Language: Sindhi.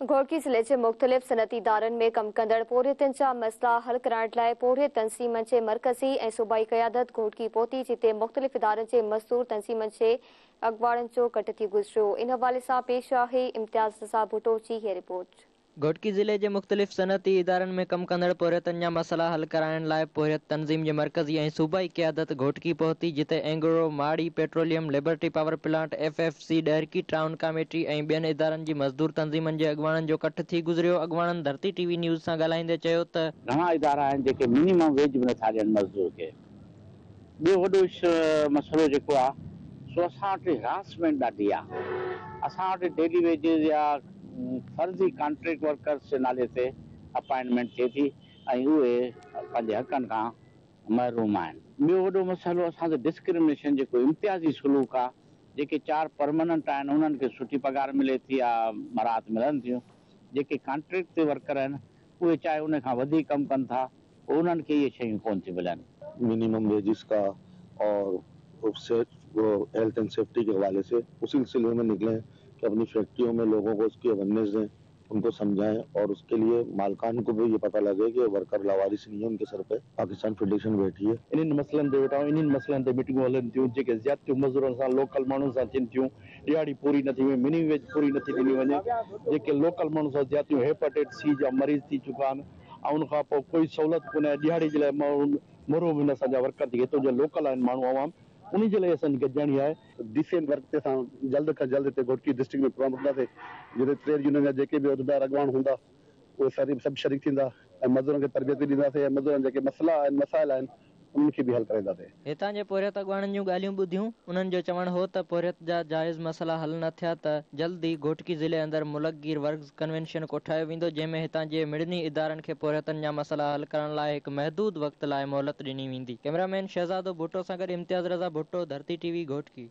گهوٽڪي ضلعي جي مختلف صنعتي ادارن ۾ ڪم ڪندڙ پورهيتن جا مسئلا حل ڪرائڻ لاء پورهيت تنظيمن جي مرڪزي ۽ صوبائي قيادت گهوٽڪي پهتي جتي مختلف ادارن جي مزدور تنظيمن جي اڳواڻن جو ڪٺ ٿي گذريو ان حوالي سان پيش آهي امتياز رضا ڀٽو جي هيء رپورٽ. گهوٽڪي ضلعي جي مختلف صنعتي ادارن ۾ ڪم ڪندڙ پورهيتن جا مسئلا حل ڪرائڻ لاء پورهيت تنظيم جي مرڪزي ۽ صوبائي قيادت گهوٽڪي پهتي جتي Engro, Mari petroleum, Liberty power plant, F F C, Daharki town committee ۽ ٻين ادارن جي مزدور تنظيمن جي اڳواڻن جو ڪٺ ٿي گذريو اڳواڻن ڌرتي ٽي وي نيوز سان ڳالهائيندي چيو ته. گهڻا ادارا آهن جيڪي منيمم ويج به نٿا ڏين مزدور کي. ٻيو وڏو مسئلو جيڪو آ سو اسان وٽ هراسمينٽ ڏاڍي آ. اسان وٽ ڊيلي ويجز يا فرضي ڪانٽريڪٽ ورڪرز جي نالي تي اپائنٽمينٽ ٿئي ٿي ۽ اهي پنهنجي حقن کان محروم آهن. ٻيو وڏو مسئلو اسان تي ڊسڪرمنيشن جيڪو امتيازي سلوڪ آ، جيڪي چار پرمننٽ آهن انهن کي سٺي پگهار ملي ٿي يا مراعات ملن ٿيون، جيڪي ڪانٽريڪٽ تي ورڪر آهن اهي چاهي ان کان وڌيڪ ڪم ڪن ٿا پوء انهن کي اهي شيون ڪونه ٿيون ملن. منيمم ويجز کا اور هيلٿ اينڊ سيفٽي ڪي حوالي سي اس سلسلي ۾ نڪلي هين ڪي اپني فيڪٽريون ۾ لوگون ڪو اس ڪي اويرنيس دين ان ڪو سمجهائين اور اس ڪي ليي مالڪان ڪو بهي يي پتا لگي ڪي ورڪر لاوارث نهين هي ان ڪي سر پي پاڪستان فيڊريشن بيٺي هي. انهن مسئلن تي ويٺا آهيون انهن مسئلن تي ميٽنگون هلن ٿيون جيڪي زيادتيون مزدورن سان لوڪل ماڻهن سان ٿين ٿيون ڏهاڙي پوري نٿي وڃي منيمم ويج پوري نٿي ڏني وڃي جيڪي لوڪل ماڻهن سان زيادتيون هيپاٽائٽس سي جا مريض ٿي چڪا آهن ۽ ان کان پوء ڪوئي سهولت ڪونهي ڏهاڙي جي لاء ماڻهو محروم آهن اسان جا ورڪر جيڪي هتو جا لوڪل آهن ماڻهو عوام انهي جي لاء اسان جي گڏجاڻي آهي. ڊي سي ايم ورڪ تي اسان جلد کان جلد هتي گهوٽڪي ڊسٽرڪٽ ۾ پروگرام رکنداسين جتي ٽريڊ يونين جا جيڪي به عهديدار اڳواڻ هوندا اهي ساري سڀ شريڪ ٿيندا ۽ مزدورن کي تربيت به ڏينداسين ۽ مزدورن جا جيڪي مسئلا آهن مسائل آهن انهن کي به حل ڪرائينداسين. هتان جي پورهيت اڳواڻن جون ڳالهيون ٻڌيون، انهن جو چوڻ هو ته پورهيت جا جائز مسئلا حل نه ٿيا ته جلد ئي گهوٽڪي ضلعي اندر ملڪ گير ورڪرز ڪنوينشن ڪوٺايو ويندو جنهن ۾ هتان جي مڙني ادارن کي پورهيتن جا مسئلا حل ڪرڻ لاء هڪ محدود وقت لاء مهلت ڏني ويندي. ڪئميرا مين شهزادو ڀٽو سان گڏ امتياز رضا ڀٽو، ڌرتي ٽي وي، گهوٽڪي.